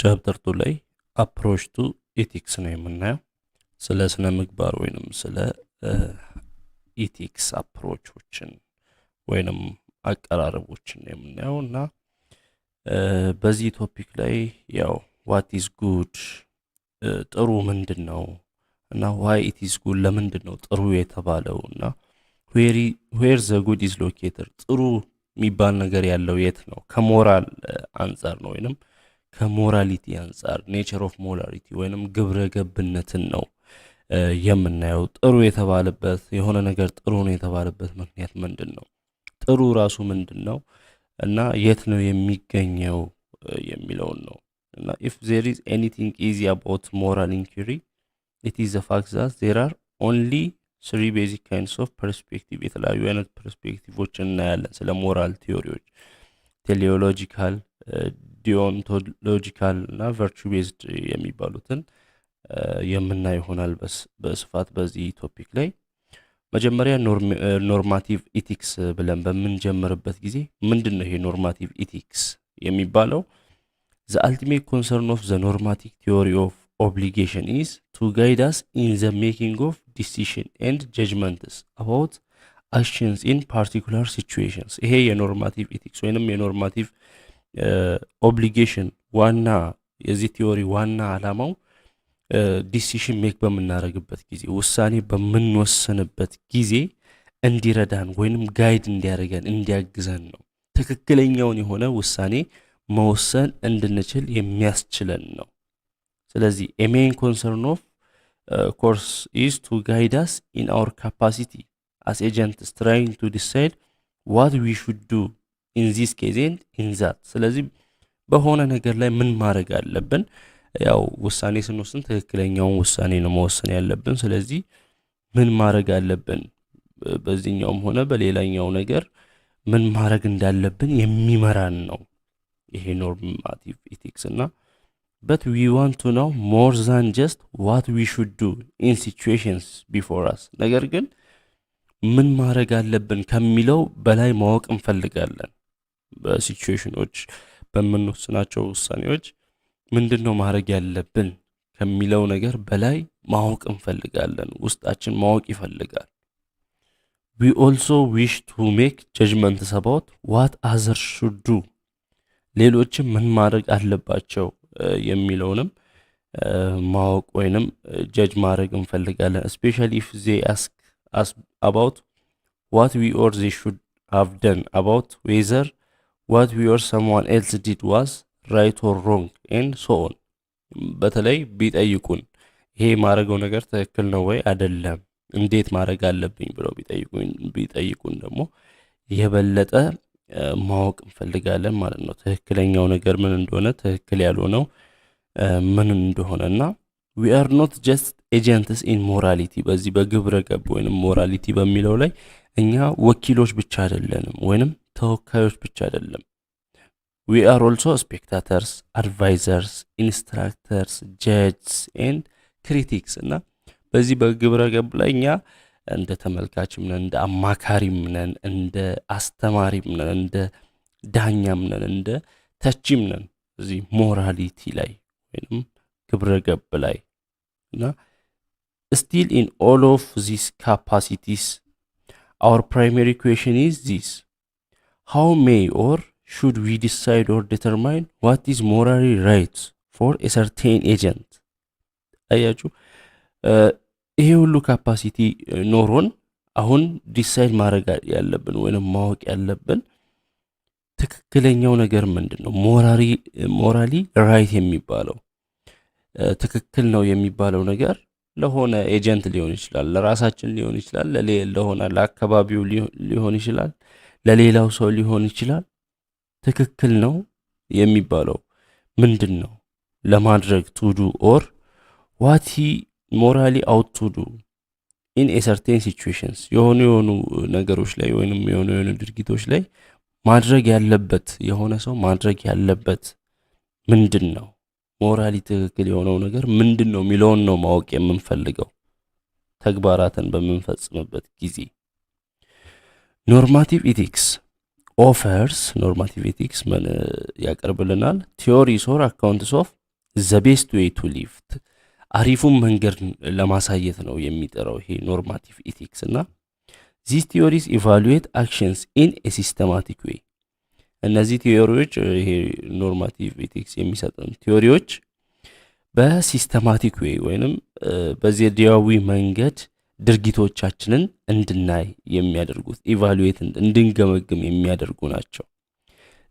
Chapter 2 ላይ approach to ethics ነው የምናየው። ስለ ስነ ምግባር ወይንም ስለ ethics approach ኦችን ወይንም አቀራረቦችን ነው የምናየው። እና በዚህ topic ላይ ያው what is good፣ ጥሩ ምንድን ነው፣ እና why it is good፣ ለምንድን ነው ጥሩ የተባለው፣ እና where the good is located፣ ጥሩ የሚባል ነገር ያለው የት ነው፣ ከሞራል አንጻር ነው ወይንም ከ morality አንጻር፣ nature of morality ወይንም ግብረ ገብነትን ነው የምናየው። ጥሩ የተባለበት፣ የሆነ ነገር ጥሩ ነው የተባለበት ምክንያት ምንድን ነው? ጥሩ ራሱ ምንድን ነው እና የት ነው የሚገኘው የሚለውን ነው። እና if there is anything easy about moral inquiry, it is the fact that there are only three basic kinds of perspective። የተለያዩ አይነት perspective ኦችን እናያለን ስለ moral theory ዎች፣ teleological፣ deontological እና virtue based የሚባሉትን የምናይ ይሆናል በስፋት በዚህ topic ላይ። መጀመሪያ normative ethics ብለን በምንጀምርበት ጊዜ ምንድን ነው ይሄ normative ethics የሚባለው? The ultimate concern of the normative theory of obligation is to guide us in the making of decision and judgments about actions in particular situations። ይሄ የ normative ethics ወይንም የ normative obligation ዋና፣ የዚህ theory ዋና ዓላማው decision make በምናደርግበት ጊዜ፣ ውሳኔ በምንወስንበት ጊዜ እንዲረዳን ወይንም guide እንዲያደርገን፣ እንዲያግዘን ነው። ትክክለኛውን የሆነ ውሳኔ መወሰን እንድንችል የሚያስችለን ነው። ስለዚህ a main concern, of course, is to guide us in our capacity as agents trying to decide what we should do in this case and in that። ስለዚህ በሆነ ነገር ላይ ምን ማድረግ አለብን? ያው ውሳኔ ስንወስን ትክክለኛውን ውሳኔ ነው መወሰን ያለብን። ስለዚህ ምን ማድረግ አለብን፣ በዚህኛውም ሆነ በሌላኛው ነገር ምን ማድረግ እንዳለብን የሚመራን ነው ይሄ normative ethics። እና but we want to know more than just what we should do in situations before us። ነገር ግን ምን ማድረግ አለብን ከሚለው በላይ ማወቅ እንፈልጋለን። በ situation ኦች በምንወስናቸው ውሳኔዎች ምንድን ነው ማድረግ ያለብን ከሚለው ነገር በላይ ማወቅ እንፈልጋለን። ውስጣችን ማወቅ ይፈልጋል። We also wish to make judgments about what others should do፣ ሌሎችም ምን ማድረግ አለባቸው የሚለውንም ማወቅ ወይንም judge ማድረግ እንፈልጋለን። Especially if they ask us about what we or they should have done, about whether what we or someone else did was right or wrong, and so on። በተለይ ቢጠይቁን፣ ይሄ የማደርገው ነገር ትክክል ነው ወይ አይደለም፣ እንዴት ማድረግ አለብኝ ብለው ቢጠይቁን ደግሞ የበለጠ ማወቅ እንፈልጋለን ማለት ነው። ትክክለኛው ነገር ምን እንደሆነ፣ ትክክል ያልሆነው ምን እንደሆነ። እና we are not just agents in morality። በዚህ በግብረ ገብ ወይንም morality በሚለው ላይ እኛ ወኪሎች ብቻ አይደለንም ወይንም ተወካዮች ብቻ አይደለም። We are also spectators, advisors, instructors, judges and critics። እና በዚህ በግብረ ገብ ላይ እኛ እንደ ተመልካችም ነን፣ እንደ አማካሪም ነን፣ እንደ አስተማሪም ነን፣ እንደ ዳኛም ነን፣ እንደ ተቺም ነን እዚህ morality ላይ ወይም ግብረ ገብ ላይ። እና still, in all of these capacities, our primary question is this: how may or should we decide or determine what is morally right for a certain agent? አያችሁ፣ ይሄ ሁሉ capacity ኖሮን አሁን decide ማድረግ ያለብን ወይንም ማወቅ ያለብን ትክክለኛው ነገር ምንድን ነው? Morally right የሚባለው፣ ትክክል ነው የሚባለው ነገር ለሆነ agent ሊሆን ይችላል፣ ለራሳችን ሊሆን ይችላል፣ ለሆነ ለአካባቢው ሊሆን ይችላል፣ ለሌላው ሰው ሊሆን ይችላል። ትክክል ነው የሚባለው ምንድን ነው ለማድረግ፣ to do, or what he morally ought to do in a certain situations፣ የሆኑ የሆኑ ነገሮች ላይ ወይንም የሆኑ የሆኑ ድርጊቶች ላይ ማድረግ ያለበት፣ የሆነ ሰው ማድረግ ያለበት ምንድን ነው፣ morally ትክክል የሆነው ነገር ምንድን ነው የሚለውን ነው ማወቅ የምንፈልገው ተግባራትን በምንፈጽምበት ጊዜ። Normative ethics offers፣ normative ethics ምን ያቀርብልናል? Theories or accounts of The best way to live፣ አሪፉን መንገድ ለማሳየት ነው የሚጥረው ይሄ normative ethics። እና these theories evaluate actions in a systematic way። እነዚህ theory ዎች፣ ይሄ normative ethics የሚሰጠን theory ዎች በ systematic way ወይንም በዘዴያዊ መንገድ ድርጊቶቻችንን እንድናይ የሚያደርጉት፣ evaluate እንድንገመግም የሚያደርጉ ናቸው።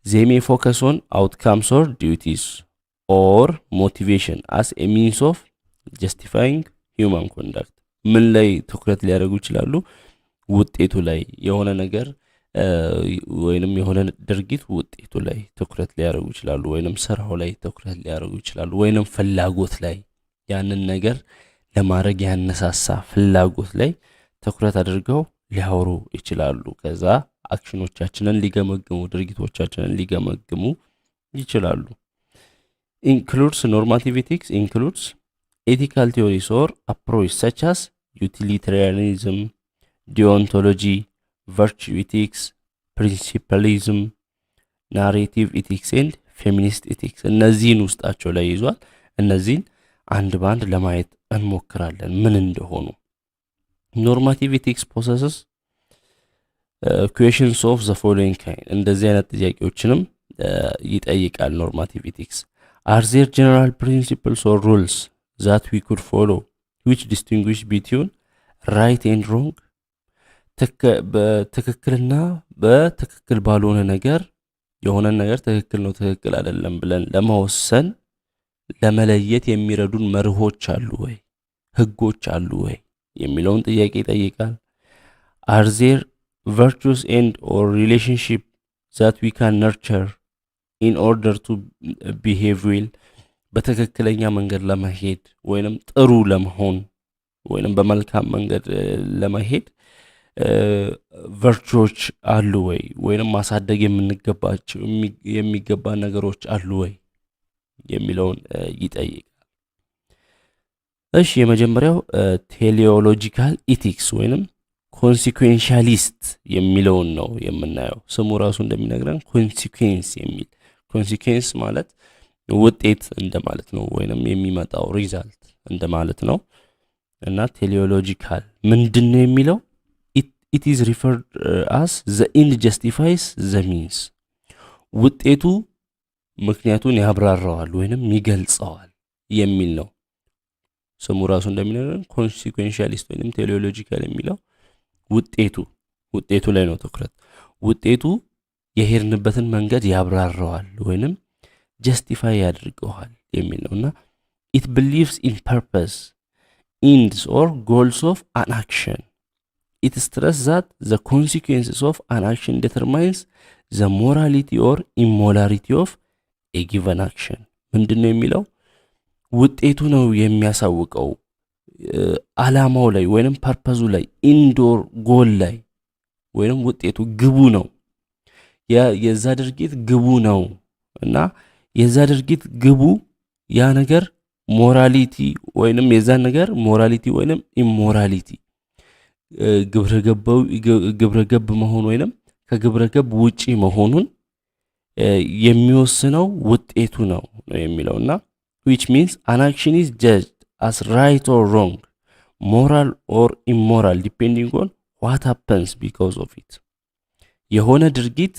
They may focus on outcomes or duties or motivation as a means of justifying human conduct። ምን ላይ ትኩረት ሊያደርጉ ይችላሉ? ውጤቱ ላይ፣ የሆነ ነገር ወይንም የሆነ ድርጊት ውጤቱ ላይ ትኩረት ሊያደርጉ ይችላሉ፣ ወይንም ስራው ላይ ትኩረት ሊያደርጉ ይችላሉ፣ ወይንም ፍላጎት ላይ፣ ያንን ነገር ለማድረግ ያነሳሳ ፍላጎት ላይ ትኩረት አድርገው ሊያወሩ ይችላሉ። ከዛ action ኖቻችንን ሊገመግሙ፣ ድርጊቶቻችንን ሊገመግሙ ይችላሉ። Includes normative ethics includes ethical theories or approach such as utilitarianism፣ deontology፣ virtue ethics፣ principlism፣ narrative ethics and feminist ethics። እነዚህን ውስጣቸው ላይ ይዟል። እነዚህን አንድ በአንድ ለማየት እንሞክራለን ምን እንደሆኑ። Normative ethics poses questions of the following kind። እንደዚህ አይነት ጥያቄዎችንም ይጠይቃል። Normative ethics: are there general principles or rules that we could follow which distinguish between right and wrong? በትክክልና በትክክል ባልሆነ ነገር፣ የሆነን ነገር ትክክል ነው፣ ትክክል አይደለም ብለን ለመወሰን፣ ለመለየት የሚረዱን መርሆች አሉ ወይ፣ ህጎች አሉ ወይ የሚለውን ጥያቄ ይጠይቃል። Are there virtues and or relationship that we can nurture in order to behave well? በትክክለኛ መንገድ ለመሄድ ወይንም ጥሩ ለመሆን ወይንም በመልካም መንገድ ለመሄድ virtue ዎች አሉ ወይ፣ ወይንም ማሳደግ የምንገባቸው የሚገባ ነገሮች አሉ ወይ የሚለውን ይጠይቃል። እሺ፣ የመጀመሪያው teleological ethics ወይንም consequentialist የሚለውን ነው የምናየው። ስሙ ራሱ እንደሚነግረን consequence የሚል፣ consequence ማለት ውጤት እንደማለት ነው፣ ወይንም የሚመጣው result እንደማለት ነው። እና teleological ምንድን ነው የሚለው፣ it is referred as the end justifies the means፣ ውጤቱ ምክንያቱን ያብራራዋል ወይንም ይገልጸዋል የሚል ነው። ስሙ ራሱ እንደሚነግረን consequentialist ወይንም teleological የሚለው ውጤቱ ላይ ነው ትኩረት። ውጤቱ የሄድንበትን መንገድ ያብራራዋል ወይንም justify ያድርገዋል የሚል ነው። እና it believes in purpose, ends or goals of an action. It stress that the consequences of an action determines the morality or immorality of a given action። ምንድን ነው የሚለው? ውጤቱ ነው የሚያሳውቀው፣ አላማው ላይ ወይንም purpose ኡ ላይ፣ end or goal ላይ፣ ወይንም ውጤቱ ግቡ ነው፣ የዛ ድርጊት ግቡ ነው። እና የዛ ድርጊት ግቡ ያ ነገር morality ወይንም የዛን ነገር morality ወይንም immorality፣ ግብረ ገብ መሆን ወይንም ከግብረ ገብ ውጪ መሆኑን የሚወስነው ውጤቱ ነው ነው የሚለው። እና which means an action is judged as right or wrong, moral or immoral, depending on what happens because of it። የሆነ ድርጊት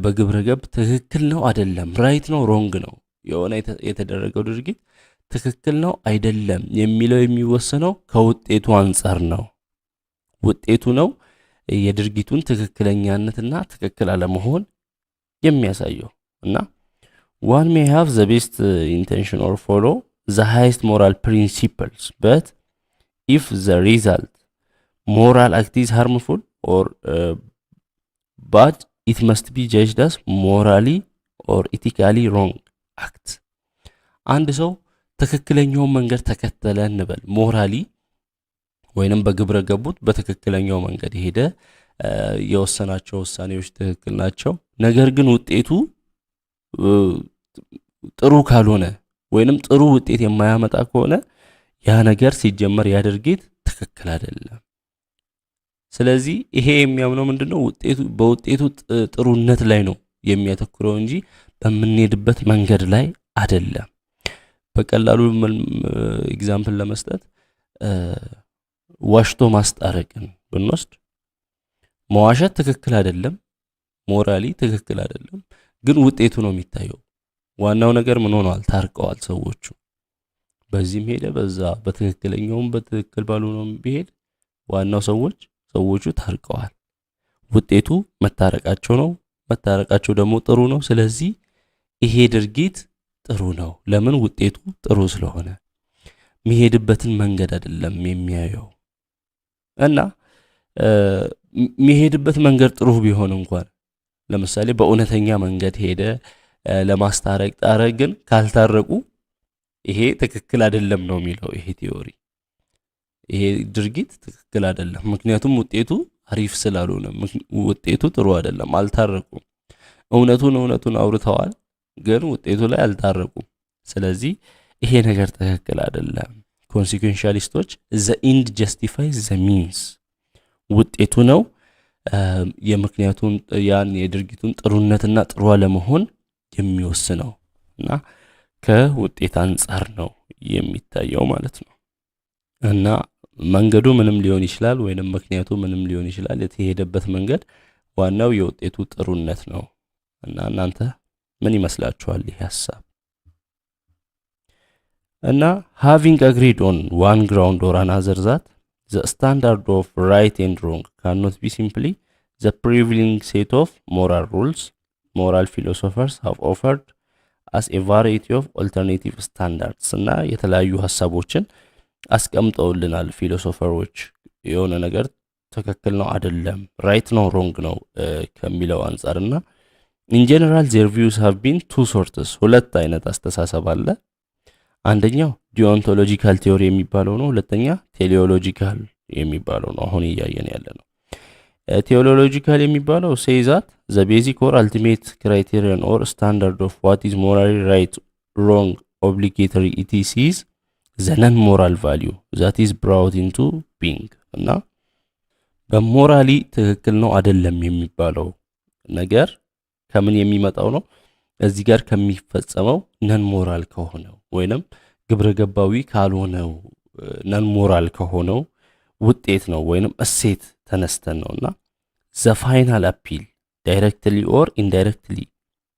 በግብረ ገብ ትክክል ነው አይደለም፣ right ነው wrong ነው፣ የሆነ የተደረገው ድርጊት ትክክል ነው አይደለም የሚለው የሚወሰነው ከውጤቱ አንጻር ነው። ውጤቱ ነው የድርጊቱን ትክክለኛነትና ትክክል አለመሆን የሚያሳየው። እና one may have the best intention or follow the highest moral principles, but if the result moral act is harmful or bad, it must be judged as morally or ethically wrong act። አንድ ሰው ትክክለኛውን መንገድ ተከተለ እንበል፣ morally ወይንም በግብረ ገቡት በትክክለኛው መንገድ ሄደ፣ የወሰናቸው ውሳኔዎች ትክክል ናቸው። ነገር ግን ውጤቱ ጥሩ ካልሆነ ወይንም ጥሩ ውጤት የማያመጣ ከሆነ ያ ነገር ሲጀመር ያ ድርጊት ትክክል አይደለም። ስለዚህ ይሄ የሚያምነው ምንድነው? ውጤቱ፣ በውጤቱ ጥሩነት ላይ ነው የሚያተኩረው እንጂ በምንሄድበት መንገድ ላይ አይደለም። በቀላሉ example ለመስጠት ዋሽቶ ማስታረቅን ብንወስድ መዋሸት ትክክል አይደለም፣ morally ትክክል አይደለም፣ ግን ውጤቱ ነው የሚታየው። ዋናው ነገር ምን ሆነዋል? ታርቀዋል ሰዎቹ። በዚህም ሄደ በዛ በትክክለኛውም በትክክል ባልሆነውም ቢሄድ ዋናው ሰዎቹ ታርቀዋል። ውጤቱ መታረቃቸው ነው። መታረቃቸው ደግሞ ጥሩ ነው። ስለዚህ ይሄ ድርጊት ጥሩ ነው። ለምን? ውጤቱ ጥሩ ስለሆነ። የሚሄድበትን መንገድ አይደለም የሚያየው። እና የሚሄድበት መንገድ ጥሩ ቢሆን እንኳን፣ ለምሳሌ በእውነተኛ መንገድ ሄደ ለማስታረቅ ጣረ፣ ግን ካልታረቁ ይሄ ትክክል አይደለም ነው የሚለው ይሄ theory። ይሄ ድርጊት ትክክል አይደለም፣ ምክንያቱም ውጤቱ አሪፍ ስላልሆነ፣ ውጤቱ ጥሩ አይደለም፣ አልታረቁም። እውነቱን እውነቱን አውርተዋል፣ ግን ውጤቱ ላይ አልታረቁም። ስለዚህ ይሄ ነገር ትክክል አይደለም። Consequentialist ኦች the end justify the means፣ ውጤቱ ነው የምክንያቱን ያን የድርጊቱን ጥሩነትና ጥሩ አለመሆን የሚወስነው እና ከውጤት አንጻር ነው የሚታየው ማለት ነው። እና መንገዱ ምንም ሊሆን ይችላል ወይንም ምክንያቱ ምንም ሊሆን ይችላል። የተሄደበት መንገድ ዋናው የውጤቱ ጥሩነት ነው። እና እናንተ ምን ይመስላችኋል ይህ ሀሳብ? እና ሃቪንግ አግሪድ ኦን ዋን ግራውንድ ኦር አናዘር ዛት ዘ ስታንዳርድ ኦፍ ራይት ኤንድ ሮንግ ካኖት ቢ ሲምፕሊ ዘ ፕሪቪሊንግ ሴት ኦፍ ሞራል ሩልስ፣ ሞራል ፊሎሶፈርስ ሃቭ ኦፈርድ አስ ኤ ቫራይቲ ኦፍ ኦልተርኔቲቭ ስታንዳርድስ። እና የተለያዩ ሀሳቦችን አስቀምጠውልናል philosopher ኦች የሆነ ነገር ትክክል ነው አይደለም፣ right ነው wrong ነው ከሚለው አንጻር። እና in general their views have been two sorts፣ ሁለት አይነት አስተሳሰብ አለ። አንደኛው deontological theory የሚባለው ነው። ሁለተኛ teleological የሚባለው ነው። አሁን እያየን ያለ ነው። Teleological የሚባለው says that the basic or ultimate criterion or standard of what is morally right, wrong, obligatory, etc is the non moral value that is brought into being። እና በ morally ትክክል ነው አይደለም የሚባለው ነገር ከምን የሚመጣው ነው? እዚህ ጋር ከሚፈጸመው non moral ከሆነው ወይንም ግብረ ገባዊ ካልሆነው non moral ከሆነው ውጤት ነው ወይንም እሴት ተነስተን ነው። እና the final appeal, directly or indirectly,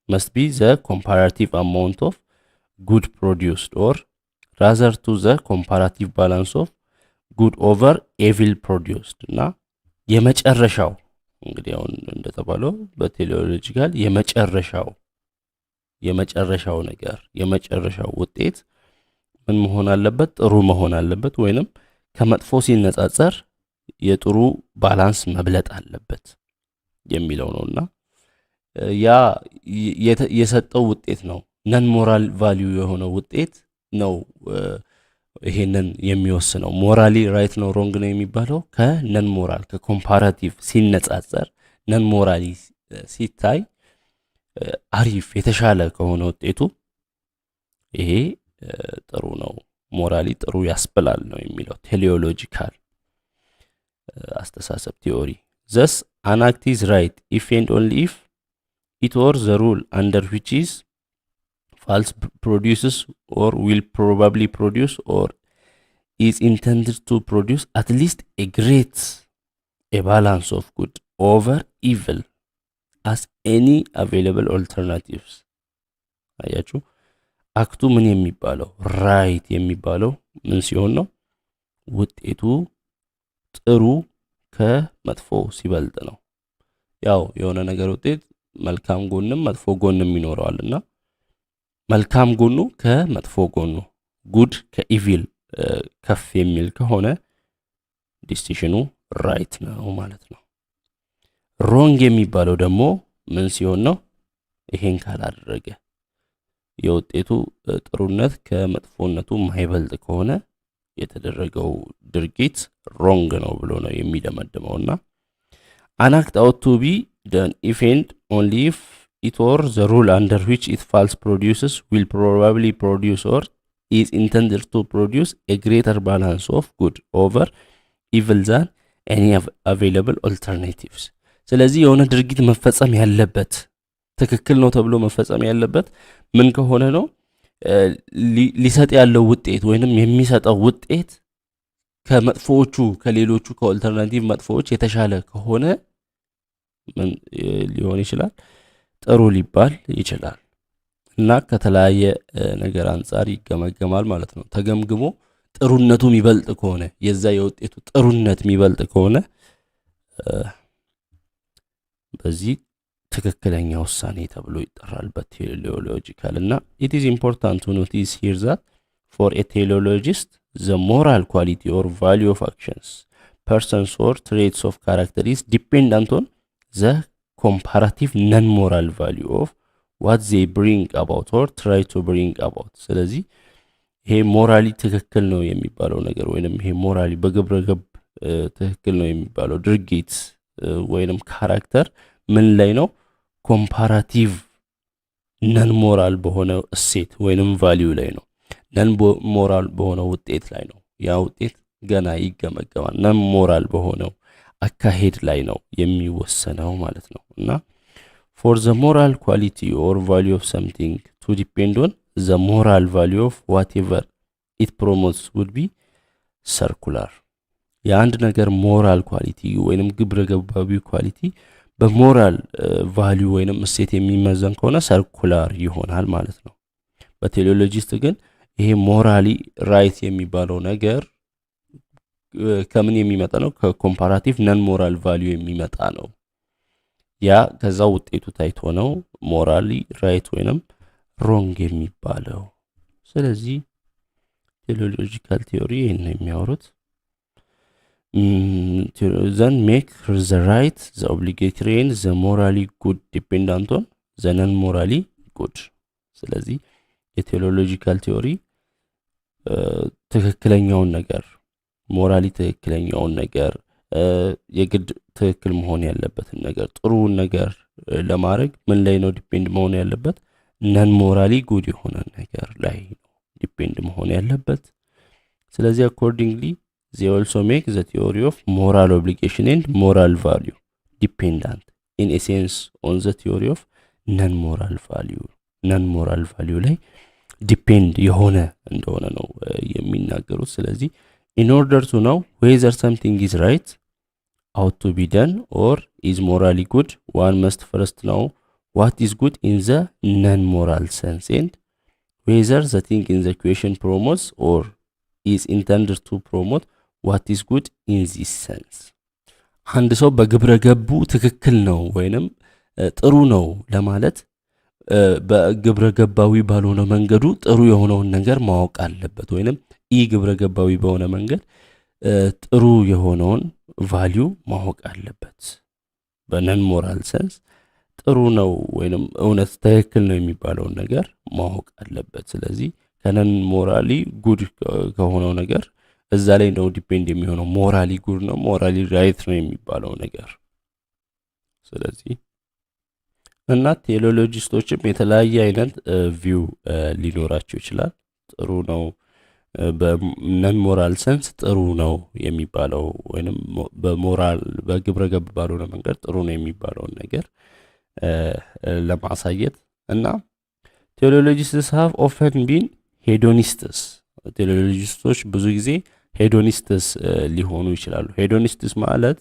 must be the comparative amount of good produced, or rather to the comparative balance of good over evil produced። እና የመጨረሻው እንግዲህ አሁን እንደተባለው በ teleological የመጨረሻው ነገር፣ የመጨረሻው ውጤት ምን መሆን አለበት? ጥሩ መሆን አለበት፣ ወይንም ከመጥፎ ሲነጻጸር የጥሩ balance መብለጥ አለበት የሚለው ነው። እና ያ የሰጠው ውጤት ነው፣ non moral value የሆነው ውጤት ነው ይሄንን የሚወስነው። Morally right ነው wrong ነው የሚባለው ከ non moral ከ comparative ሲነጻጸር non morally ሲታይ አሪፍ የተሻለ ከሆነ ውጤቱ ይሄ ጥሩ ነው፣ morally ጥሩ ያስብላል ነው የሚለው teleological አስተሳሰብ theory። Thus an act is right if and only if it or the rule under which is falls produces or will probably produce or is intended to produce at least a great a balance of good over evil as any available alternatives። አያችሁ፣ act ኡ ምን የሚባለው፣ right የሚባለው ምን ሲሆን ነው? ውጤቱ ጥሩ ከመጥፎ ሲበልጥ ነው። ያው የሆነ ነገር ውጤት መልካም ጎንም መጥፎ ጎንም ይኖረዋል እና መልካም ጎኑ ከመጥፎ ጎኑ፣ good ከ evil ከፍ የሚል ከሆነ decision ኑ right ነው ማለት ነው። Wrong የሚባለው ደግሞ ምን ሲሆን ነው? ይሄን ካላደረገ፣ የውጤቱ ጥሩነት ከመጥፎነቱ ማይበልጥ ከሆነ የተደረገው ድርጊት wrong ነው ብሎ ነው የሚደመድመው። እና an act ought to be done if and only if it or the rule under which it falls produces, will probably produce or is intended to produce a greater balance of good over evil than any available alternatives። ስለዚህ የሆነ ድርጊት መፈጸም ያለበት፣ ትክክል ነው ተብሎ መፈጸም ያለበት ምን ከሆነ ነው? ሊሰጥ ያለው ውጤት ወይንም የሚሰጠው ውጤት ከመጥፎዎቹ፣ ከሌሎቹ ከ alternative መጥፎዎች የተሻለ ከሆነ ምን ሊሆን ይችላል? ጥሩ ሊባል ይችላል። እና ከተለያየ ነገር አንጻር ይገመገማል ማለት ነው። ተገምግሞ ጥሩነቱ የሚበልጥ ከሆነ፣ የዛ የውጤቱ ጥሩነት የሚበልጥ ከሆነ በዚህ ትክክለኛ ውሳኔ ተብሎ ይጠራል በ teleological። እና it is important to notice here that for a teleologist, the moral quality or value of actions, persons or traits of character is dependent on the comparative non moral value of what they bring about or try to bring about። ስለዚህ ይሄ morally ትክክል ነው የሚባለው ነገር ወይንም ይሄ morally በግብረ ገብ ትክክል ነው የሚባለው ድርጊት ወይንም character ምን ላይ ነው? Comparative non moral በሆነ እሴት ወይንም value ላይ ነው። Non moral በሆነው ውጤት ላይ ነው። ያ ውጤት ገና ይገመገማል። Non moral በሆነው አካሄድ ላይ ነው የሚወሰነው ማለት ነው። እና for the moral quality or value of something to depend on the moral value of whatever it promotes would be circular። የአንድ ነገር moral quality ወይንም ግብረ ገባዊ quality በ moral value ወይንም እሴት የሚመዘን ከሆነ circular ይሆናል ማለት ነው። በ teleologist ግን ይሄ morally right የሚባለው ነገር ከምን የሚመጣ ነው? ከ comparative non moral value የሚመጣ ነው። ያ ከዛ ውጤቱ ታይቶ ነው morally right ወይንም wrong የሚባለው። ስለዚህ teleological theory ይህን ነው የሚያወሩት። Then make the right, the obligatory and the morally good dependent on the non morally good። ስለዚህ የ teleological theory ትክክለኛውን ነገር፣ morally ትክክለኛውን ነገር፣ የግድ ትክክል መሆን ያለበትን ነገር፣ ጥሩውን ነገር ለማድረግ ምን ላይ ነው depend መሆን ያለበት? Non morally good የሆነ ነገር ላይ ነው depend መሆን ያለበት። ስለዚህ accordingly, they also make the theory of moral obligation and moral value dependent in a sense on the theory of non moral value። Non moral value ላይ depend የሆነ እንደሆነ ነው የሚናገሩት። ስለዚህ in order to know whether something is right, ought to be done or is morally good, one must first know what is good in the non moral sense and whether the thing in the question promotes or is intended to promote what is good in this sense። አንድ ሰው በግብረ ገቡ ትክክል ነው ወይንም ጥሩ ነው ለማለት በግብረ ገባዊ ባልሆነ መንገዱ ጥሩ የሆነውን ነገር ማወቅ አለበት፣ ወይንም ኢ ግብረ ገባዊ በሆነ መንገድ ጥሩ የሆነውን value ማወቅ አለበት። በ non moral sense ጥሩ ነው ወይንም እውነት ትክክል ነው የሚባለውን ነገር ማወቅ አለበት። ስለዚህ ከ non morally good ከሆነው ነገር እዛ ላይ ነው depend የሚሆነው፣ morally good ነው፣ morally right ነው የሚባለው ነገር። ስለዚህ እና teleologist ኦችም የተለያየ አይነት view ሊኖራቸው ይችላል። ጥሩ ነው፣ በ non moral sense ጥሩ ነው የሚባለው ወይንም በሞራል በግብረ ገብ ባልሆነ መንገድ ጥሩ ነው የሚባለውን ነገር ለማሳየት። እና teleologists have often been hedonists። Teleologist ኦች ብዙ ጊዜ hedonists ሊሆኑ ይችላሉ። Hedonists ማለት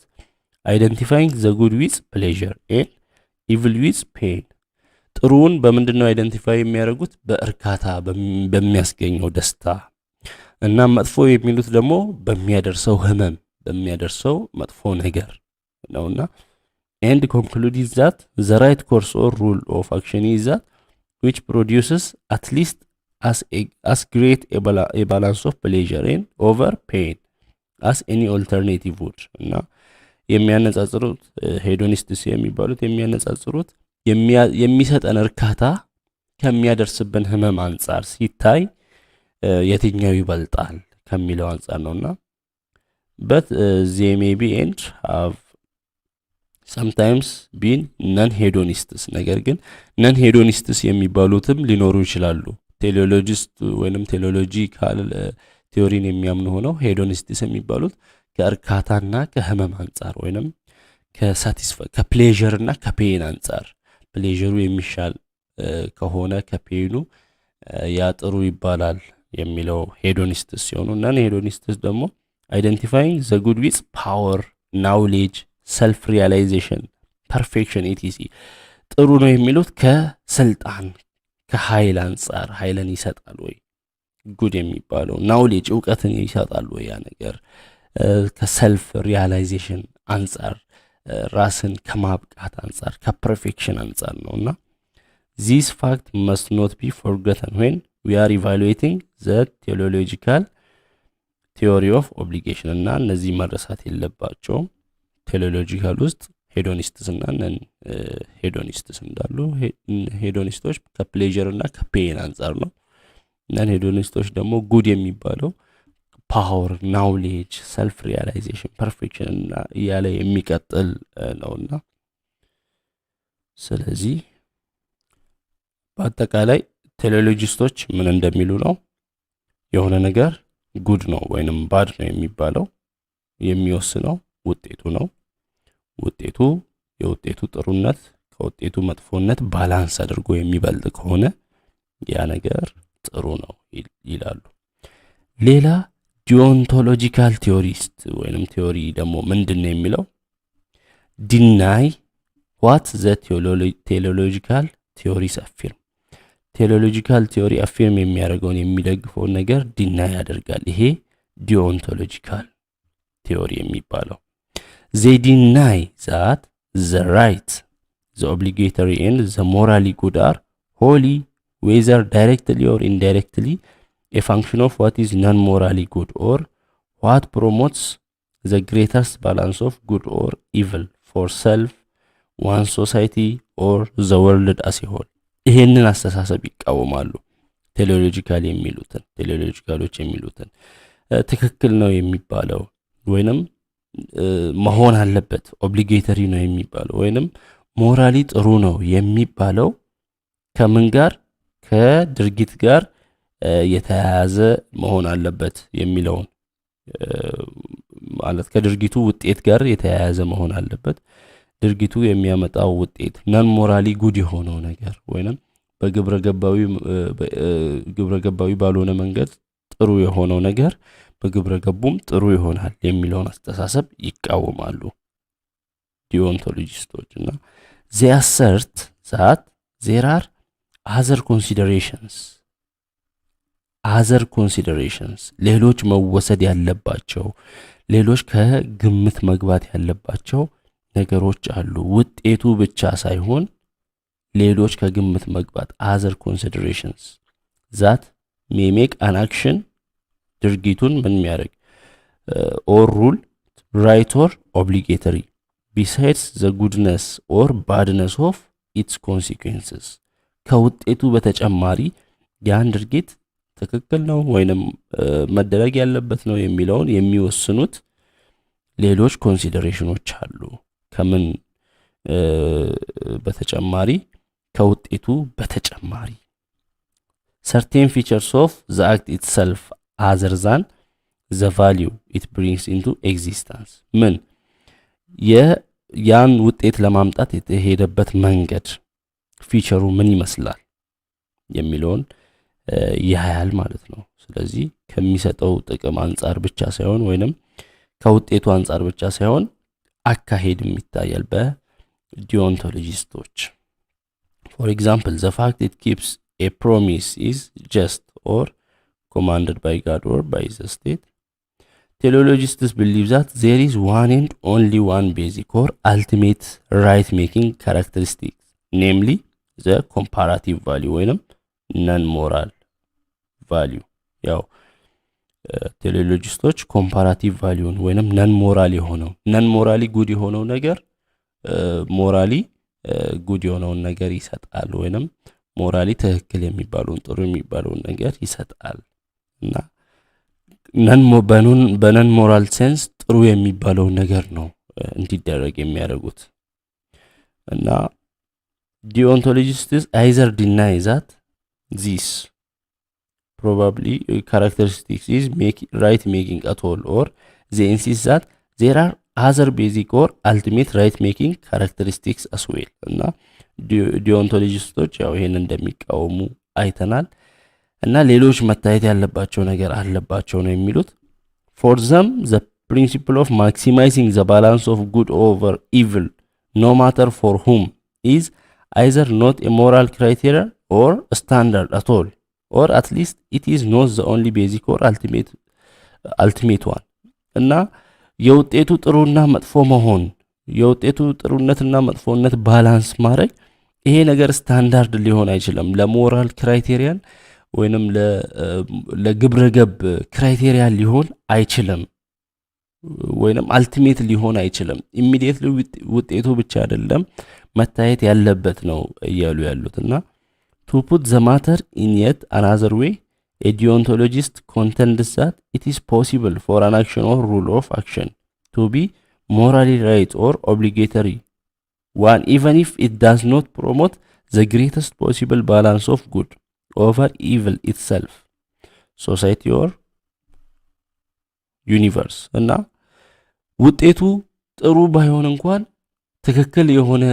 identifying the good with pleasure and evil with pain። ጥሩውን በምንድን ነው identify የሚያደርጉት? በእርካታ፣ በሚያስገኘው ደስታ፣ እና መጥፎ የሚሉት ደግሞ በሚያደርሰው ህመም፣ በሚያደርሰው መጥፎ ነገር ነውና and conclude that the right course or rule of action is that which produces at least as great a balance of pleasure and over pain as any alternative would። እና የሚያነጻጽሩት፣ hedonists የሚባሉት የሚያነጻጽሩት የሚሰጠን እርካታ ከሚያደርስብን ህመም አንጻር ሲታይ የትኛው ይበልጣል ከሚለው አንጻር ነውና but they may be and have sometimes been non hedonists። ነገር ግን non hedonists የሚባሉትም ሊኖሩ ይችላሉ። Teleologist ወይንም teleological theory ን የሚያምኑ ሆነው hedonists የሚባሉት ከእርካታና ከህመም አንጻር ወይንም ከ pleasure እና ከ pain አንጻር pleasure ኡ የሚሻል ከሆነ ከ pain ኑ ያ ጥሩ ይባላል የሚለው hedonists ሲሆኑ non hedonists ደግሞ identifying the good with power, knowledge, self realization, perfection, etc. ጥሩ ነው የሚሉት ከስልጣን ከኃይል አንጻር፣ ኃይልን ይሰጣል ወይ good የሚባለው፣ knowledge እውቀትን ይሰጣል ወይ ያ ነገር፣ ከ self realization አንጻር፣ ራስን ከማብቃት አንጻር፣ ከ perfection አንጻር ነው። እና this fact must not be forgotten when we are evaluating the teleological theory of obligation። እና እነዚህ መረሳት የለባቸውም። Teleological ውስጥ hedonists እና non hedonists እንዳሉ፣ hedonist ኦች ከ pleasure እና ከ pain አንጻር ነው። Non hedonist ኦች ደግሞ good የሚባለው power፣ knowledge፣ self realization፣ perfection እና እያለ የሚቀጥል ነውና ስለዚህ በአጠቃላይ teleologist ኦች ምን እንደሚሉ ነው፣ የሆነ ነገር good ነው ወይንም bad ነው የሚባለው የሚወስነው ውጤቱ ነው። ውጤቱ የውጤቱ ጥሩነት ከውጤቱ መጥፎነት balance አድርጎ የሚበልጥ ከሆነ ያ ነገር ጥሩ ነው ይላሉ። ሌላ deontological theorist ወይንም theory ደግሞ ምንድን ነው የሚለው? Deny what the teleological theories affirm። Teleological theory affirm የሚያደርገውን፣ የሚደግፈውን ነገር deny ያደርጋል። ይሄ deontological theory የሚባለው they deny that the right, the obligatory and the morally good are wholly, whether directly or indirectly, a function of what is non morally good or what promotes the greatest balance of good or evil for self, one society or the world as whole። ይሄንን አስተሳሰብ ይቃወማሉ። Teleological የሚሉትን፣ teleological ኦች የሚሉትን ትክክል ነው የሚባለው ወይንም መሆን አለበት፣ obligatory ነው የሚባለው ወይንም morally ጥሩ ነው የሚባለው ከምን ጋር፣ ከድርጊት ጋር የተያያዘ መሆን አለበት የሚለውን፣ ማለት ከድርጊቱ ውጤት ጋር የተያያዘ መሆን አለበት። ድርጊቱ የሚያመጣው ውጤት non morally good የሆነው ነገር ወይንም በግብረ ገባዊ ግብረ ገባዊ ባልሆነ መንገድ ጥሩ የሆነው ነገር በግብረ ገቡም ጥሩ ይሆናል የሚለውን አስተሳሰብ ይቃወማሉ deontologist ኦች። እና they assert that there are other considerations፣ ሌሎች መወሰድ ያለባቸው፣ ሌሎች ከግምት መግባት ያለባቸው ነገሮች አሉ። ውጤቱ ብቻ ሳይሆን ሌሎች ከግምት መግባት፣ other considerations that may make an action፣ ድርጊቱን ምን የሚያደርግ፣ or rule right or obligatory besides the goodness or badness of its consequences። ከውጤቱ በተጨማሪ ያን ድርጊት ትክክል ነው ወይንም መደረግ ያለበት ነው የሚለውን የሚወስኑት ሌሎች consideration ኦች አሉ። ከምን በተጨማሪ? ከውጤቱ በተጨማሪ certain features of the act itself other than the value it brings into existence። ምን ያን ውጤት ለማምጣት የተሄደበት መንገድ feature ኡ ምን ይመስላል የሚለውን ያያል ማለት ነው። ስለዚህ ከሚሰጠው ጥቅም አንጻር ብቻ ሳይሆን ወይንም ከውጤቱ አንጻር ብቻ ሳይሆን አካሄድም ይታያል በ deontologist ኦች። For example, the fact it keeps a promise is just or commanded by God or by the state. Teleologists believe that there is one and only one basic or ultimate right making characteristic, namely the comparative value ወይንም non moral value። ያው teleologist ኦች comparative value ን ወይንም non moral የሆነው፣ non morally good የሆነው ነገር morally good የሆነውን ነገር ይሰጣል ወይንም morally ትክክል የሚባለውን፣ ጥሩ የሚባለውን ነገር ይሰጣል እና በ non moral sense ጥሩ የሚባለውን ነገር ነው እንዲደረግ የሚያደርጉት። እና deontologists either deny that this probably characteristics is right making at all, or they insist that there are other basic or ultimate right making characteristics as well። እና deontologist ኦች ያው ይሄን እንደሚቃወሙ አይተናል። እና ሌሎች መታየት ያለባቸው ነገር አለባቸው ነው የሚሉት። For them, the principle of maximizing the balance of good over evil, no matter for whom, is either not a moral criteria or standard at all, or at least it is not the only basic or ultimate one። እና የውጤቱ ጥሩና መጥፎ መሆን፣ የውጤቱ ጥሩነትና መጥፎነት balance ማድረግ፣ ይሄ ነገር ስታንዳርድ ሊሆን አይችልም። ለ moral criterion ወይንም ለግብረ ገብ criteria ሊሆን አይችልም፣ ወይንም ultimate ሊሆን አይችልም። Immediately ውጤቱ ብቻ አይደለም መታየት ያለበት ነው እያሉ ያሉት። እና to put the matter in yet another way, a deontologist contends that it is possible for an action or rule of action to be morally right or obligatory one even if it does not promote the greatest possible balance of good over evil itself, society or universe። እና ውጤቱ ጥሩ ባይሆን እንኳን ትክክል የሆነ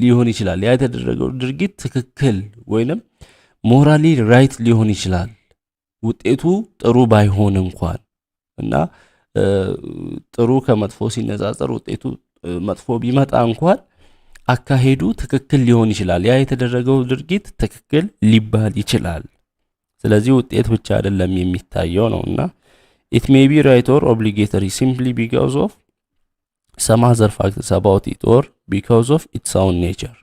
ሊሆን ይችላል። ያ የተደረገው ድርጊት ትክክል ወይንም morally right ሊሆን ይችላል ውጤቱ ጥሩ ባይሆን እንኳን። እና ጥሩ ከመጥፎ ሲነጻጸር ውጤቱ መጥፎ ቢመጣ እንኳን አካሄዱ ትክክል ሊሆን ይችላል። ያ የተደረገው ድርጊት ትክክል ሊባል ይችላል። ስለዚህ ውጤት ብቻ አይደለም የሚታየው ነው። እና it may be right or obligatory simply because of some other facts about it or because of its own nature።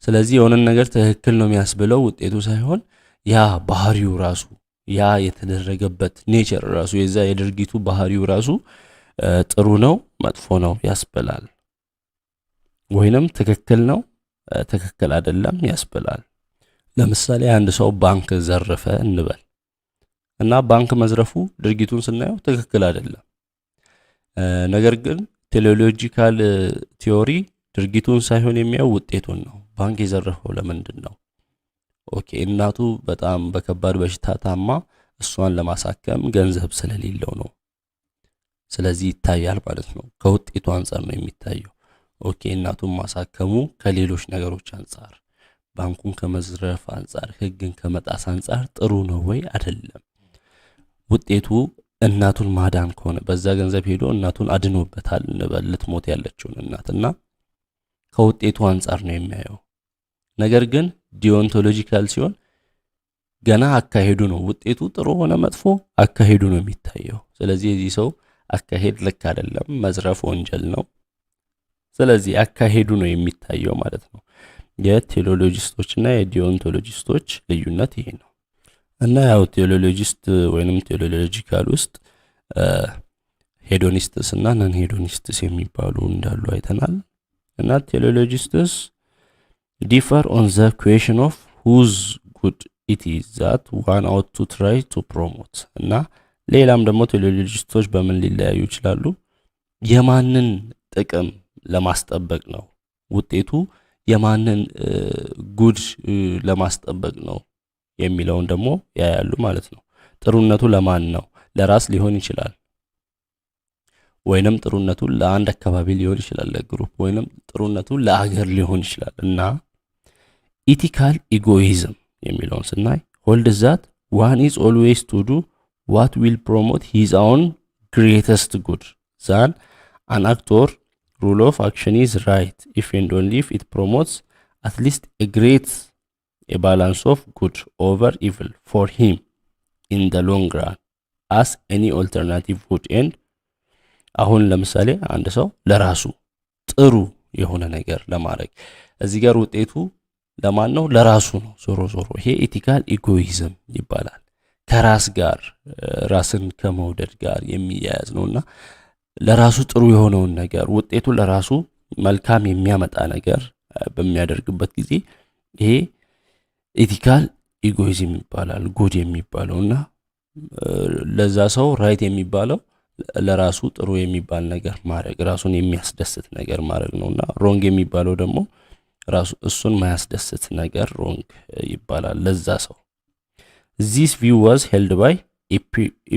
ስለዚህ የሆነን ነገር ትክክል ነው የሚያስብለው ውጤቱ ሳይሆን ያ ባህሪው ራሱ፣ ያ የተደረገበት nature ራሱ፣ የዛ የድርጊቱ ባህሪው ራሱ ጥሩ ነው መጥፎ ነው ያስብላል፣ ወይንም ትክክል ነው ትክክል አይደለም ያስብላል። ለምሳሌ አንድ ሰው ባንክ ዘረፈ እንበል እና ባንክ መዝረፉ ድርጊቱን ስናየው ትክክል አይደለም። ነገር ግን teleological theory ድርጊቱን ሳይሆን የሚያየው ውጤቱን ነው። ባንክ የዘረፈው ለምንድን ነው? Okay፣ እናቱ በጣም በከባድ በሽታ ታማ እሷን ለማሳከም ገንዘብ ስለሌለው ነው። ስለዚህ ይታያል ማለት ነው። ከውጤቱ አንጻር ነው የሚታየው። Okay፣ እናቱን ማሳከሙ ከሌሎች ነገሮች አንጻር፣ ባንኩን ከመዝረፍ አንጻር፣ ሕግን ከመጣስ አንጻር ጥሩ ነው ወይ አይደለም? ውጤቱ እናቱን ማዳን ከሆነ፣ በዛ ገንዘብ ሄዶ እናቱን አድኖበታል እንበል፣ ልትሞት ያለችውን እናት፣ እና ከውጤቱ አንጻር ነው የሚያየው። ነገር ግን deontological ሲሆን ገና አካሄዱ ነው። ውጤቱ ጥሩ ሆነ መጥፎ አካሄዱ ነው የሚታየው። ስለዚህ የዚህ ሰው አካሄድ ልክ አይደለም፣ መዝረፍ ወንጀል ነው። ስለዚህ አካሄዱ ነው የሚታየው ማለት ነው። የ teleologist ኦች እና የ deontologist ኦች ልዩነት ይሄ ነው። እና ያው teleologist ወይንም teleological ውስጥ hedonists እና non hedonists የሚባሉ እንዳሉ አይተናል። እና teleologists differ on the question of whose good it is that one ought to try to promote። እና ሌላም ደግሞ teleologist ኦች በምን ሊለያዩ ይችላሉ? የማንን ጥቅም ለማስጠበቅ ነው፣ ውጤቱ የማንን good ለማስጠበቅ ነው የሚለውን ደግሞ ያያሉ ማለት ነው። ጥሩነቱ ለማን ነው? ለራስ ሊሆን ይችላል፣ ወይንም ጥሩነቱ ለአንድ አካባቢ ሊሆን ይችላል፣ ለ group፣ ወይንም ጥሩነቱ ለአገር ሊሆን ይችላል። እና ethical egoism የሚለውን ስናይ hold that one is always to do what will promote his own greatest good, that an act or rule of action is right if and only if it promotes at least a great a balance of good over evil for him in the long run as any alternative would. And አሁን ለምሳሌ አንድ ሰው ለራሱ ጥሩ የሆነ ነገር ለማድረግ፣ እዚህ ጋር ውጤቱ ለማን ነው? ለራሱ ነው። ዞሮ ዞሮ ይሄ ethical egoism ይባላል። ከራስ ጋር፣ ራስን ከመውደድ ጋር የሚያያዝ ነው። እና ለራሱ ጥሩ የሆነውን ነገር፣ ውጤቱ ለራሱ መልካም የሚያመጣ ነገር በሚያደርግበት ጊዜ ይሄ ethical egoism ይባላል። Good የሚባለው እና ለዛ ሰው right የሚባለው ለራሱ ጥሩ የሚባል ነገር ማድረግ፣ ራሱን የሚያስደስት ነገር ማድረግ ነው። እና wrong የሚባለው ደግሞ ራሱ እሱን ማያስደስት ነገር wrong ይባላል ለዛ ሰው። This view was held by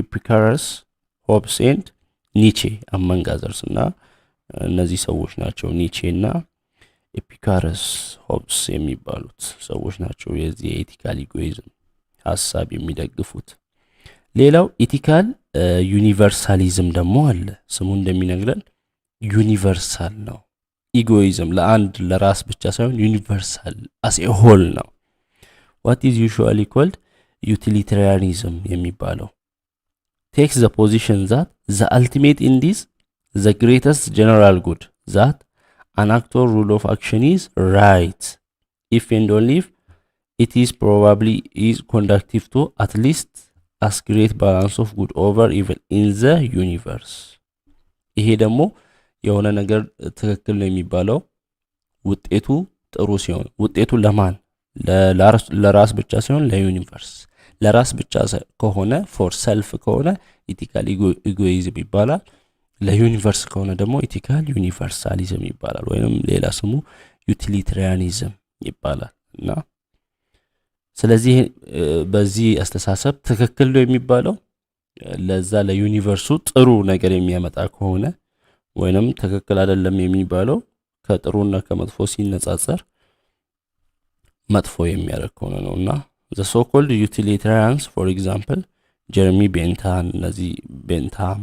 Epicurus, Hobbes and Nietzsche, among others። እና እነዚህ ሰዎች ናቸው፣ ኒቼ እና ኤፒካረስ፣ ሆብስ የሚባሉት ሰዎች ናቸው የዚህ የ ethical egoism ሀሳብ ያቀነቀኑት። ሀሳብ የሚደግፉት። ሌላው ethical universalism ደግሞ አለ። ስሙ እንደሚነግረን universal ነው። Egoism ለአንድ ለራስ ብቻ ሳይሆን universal as a whole ነው። What is usually called utilitarianism የሚባለው takes the position that the ultimate end is the greatest general good, that an act or rule of action is right if and only if it is probably is conducive to at least as great balance of good over evil in the universe። ይሄ ደግሞ የሆነ ነገር ትክክል ነው የሚባለው ውጤቱ ጥሩ ሲሆን፣ ውጤቱ ለማን? ለራስ ብቻ ሳይሆን ለ universe። ለራስ ብቻ ከሆነ፣ for self ከሆነ ethical egoism ይባላል። ለ universe ከሆነ ደግሞ ethical universalism ይባላል፣ ወይም ሌላ ስሙ utilitarianism ይባላል። እና ስለዚህ በዚህ አስተሳሰብ ትክክል ነው የሚባለው ለዛ ለ universe ኡ ጥሩ ነገር የሚያመጣ ከሆነ፣ ወይንም ትክክል አይደለም የሚባለው ከጥሩና ከመጥፎ ሲነጻጸር መጥፎ የሚያደርግ ከሆነ ነው። እና the so called utilitarians, for example ጀረሚ ቤንታም፣ እነዚህ ቤንታም፣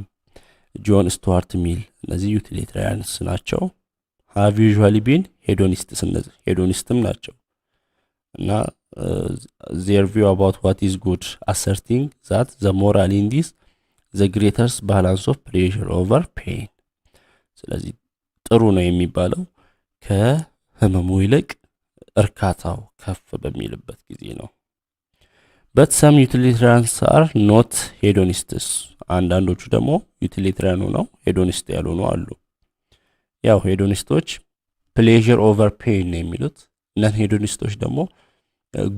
ጆን ስቱዋርት ሚል፣ እነዚህ utilitarians ናቸው። Have usually been hedonists፣ እነዚህ hedonist ም ናቸው። እና their view about what is good, asserting that the moral end is the greatest balance of pleasure over pain። ስለዚህ ጥሩ ነው የሚባለው ከህመሙ ይልቅ እርካታው ከፍ በሚልበት ጊዜ ነው። But some utilitarians are not hedonists። አንዳንዶቹ ደግሞ utilitarian ሆነው hedonist ያልሆኑ አሉ። ያው hedonist ኦች pleasure over pain ነው የሚሉት። Non hedonist ኦች ደግሞ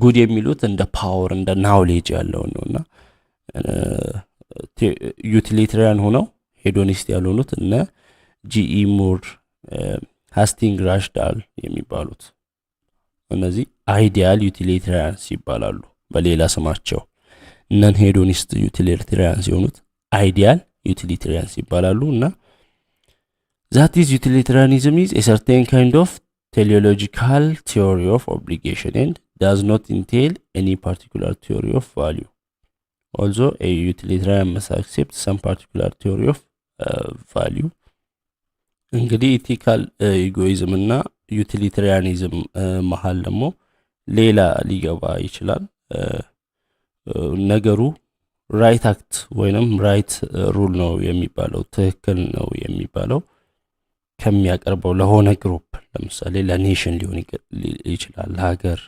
good የሚሉት እንደ power፣ እንደ knowledge ያለውን ነው። እና utilitarian ሆነው hedonist ያልሆኑት እነ G.E. ሙር፣ ሃስቲንግ ራሽዳል የሚባሉት፣ እነዚህ ideal utilitarians ይባላሉ በሌላ ስማቸው። Non hedonist utilitarians የሆኑት ideal utilitarians ይባላሉ። እና that is, utilitarianism is a certain kind of teleological theory of obligation and does not entail any particular theory of value, although a utilitarian must accept some particular theory of value። እንግዲህ ethical egoism እና utilitarianism መሀል ደግሞ ሌላ ሊገባ ይችላል። ነገሩ right act ወይንም right rule ነው የሚባለው፣ ትክክል ነው የሚባለው ከሚያቀርበው ለሆነ group፣ ለምሳሌ ለ nation ሊሆን ይችላል፣ ለሀገር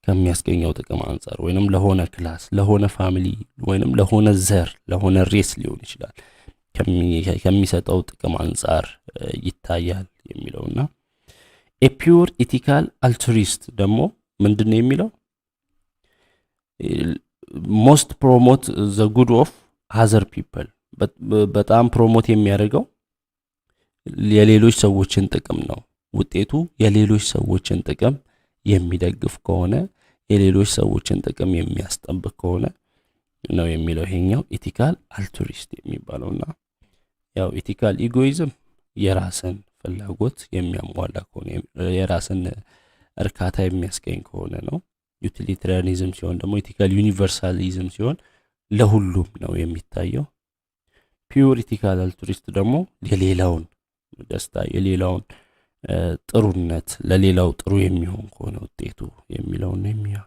ከሚያስገኘው ጥቅም አንጻር፣ ወይንም ለሆነ class፣ ለሆነ family፣ ወይንም ለሆነ ዘር፣ ለሆነ race ሊሆን ይችላል፣ ከሚሰጠው ጥቅም አንጻር ይታያል የሚለውና a pure ethical altruist ደግሞ ምንድን ነው የሚለው? Most promote the good of other people፣ በጣም promote የሚያደርገው የሌሎች ሰዎችን ጥቅም ነው። ውጤቱ የሌሎች ሰዎችን ጥቅም የሚደግፍ ከሆነ፣ የሌሎች ሰዎችን ጥቅም የሚያስጠብቅ ከሆነ ነው የሚለው ይሄኛው ethical altruist የሚባለውና ያው ethical egoism የራስን ፍላጎት የሚያሟላ ከሆነ፣ የራስን እርካታ የሚያስገኝ ከሆነ ነው። Utilitarianism ሲሆን ደግሞ፣ ethical universalism ሲሆን ለሁሉም ነው የሚታየው። Pure ethical altruist ደግሞ የሌላውን ደስታ፣ የሌላውን ጥሩነት፣ ለሌላው ጥሩ የሚሆን ከሆነ ውጤቱ የሚለውን ነው።